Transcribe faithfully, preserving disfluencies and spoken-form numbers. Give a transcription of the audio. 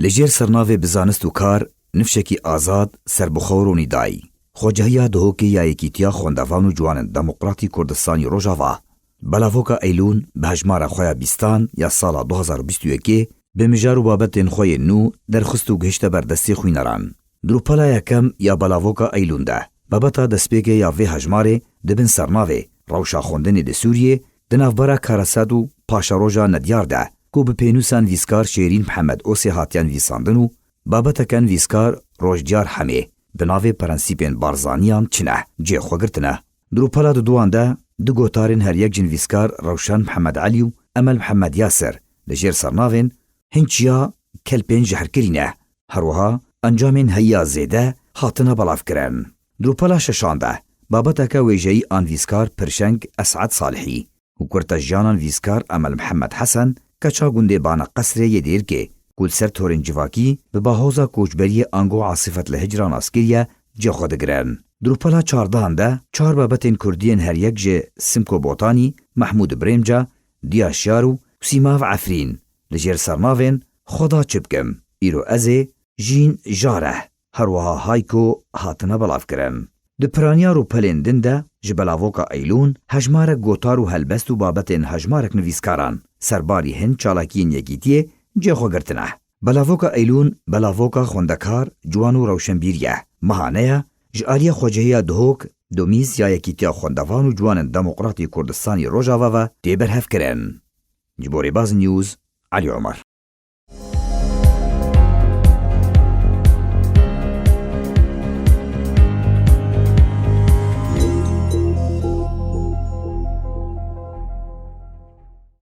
Li jêr sernavê bi zanist û kar nifşekî azad, serbixwe û ronîdayî, xwecehiya Duhokê ya Yekîtiya Xwendevan û Ciwanên Demokratî Kurdistanî Rojava, belavoka Eylûn bi hejmara xwe ya bîstan ya sala du hazar û bîst û yekê bi mijar û babetên xwe yên nû derxist û gihişte ber destê xwîneran. Di rûpela yekem ya belavoka Eylûn de, babeta destpêkê ya vê hejmarê di bin sernavê Rewşa xwendinê li Sûriyê di navbera Karaset û Paşeroja Nediyar de, ku bi pênûsa nivîskar Şêrîn Mihemed Osê hatiye nivîsandin û babeteke nivîskar Rojdiyar Hemê bi navê Prensîpên Barzaniyan çi ne, cihê xwe girtine. Di rûpela duduwan de du gotarên her yek ji nivîskar Rewşan Mihemed Elî û Emel Mihemed Yasir li jêr sernavên Hin çiya kelpên jehirkirî ne, her wiha encamên heya zêde hatine belavkirin. Di rûpela şeşan de, babeteke wêjeyî a nivîskar Pirşeng Esad Salihî û kurtejiyana nivîskar Emel Mihemed Hesen, keça gundê Bana Qesrê yê Dêrikê, ku li ser torên civakî bi bahoza koçberiyê ango Asifet li Hicra nas kiriye, cihê xwe digirin. Di rûpela çardehan de çar babetên kurdî yên her yek ji Simko Botanî, Mehmûd Birêmca, Diya Şiyar û Sîmav Efrîn li jêr sernavên Xweda çi bikim, Îro ez ê, Jîn Jareh, her wiha Hayko hatine belavkirin. Di piraniya rûpelên din de ji belavoka Eylûn hejmarek gotar û helbest û babetên hejmarek nivîskaran serbarî hin çalakiyên Yekîtiyê cihê xwe girtine. Belavoka Eylûn belavoka xwendekar, ciwan û rewşenbîrî ye. Mehane ye ji aliyê xwecehiya Duhok, Domîz ya Yekîtiya Xwendevan û Ciwanên Demokratî Kurdistanî Rojava ve tê berhevkirin. Ji bo Rêbaz News, Elî Omer.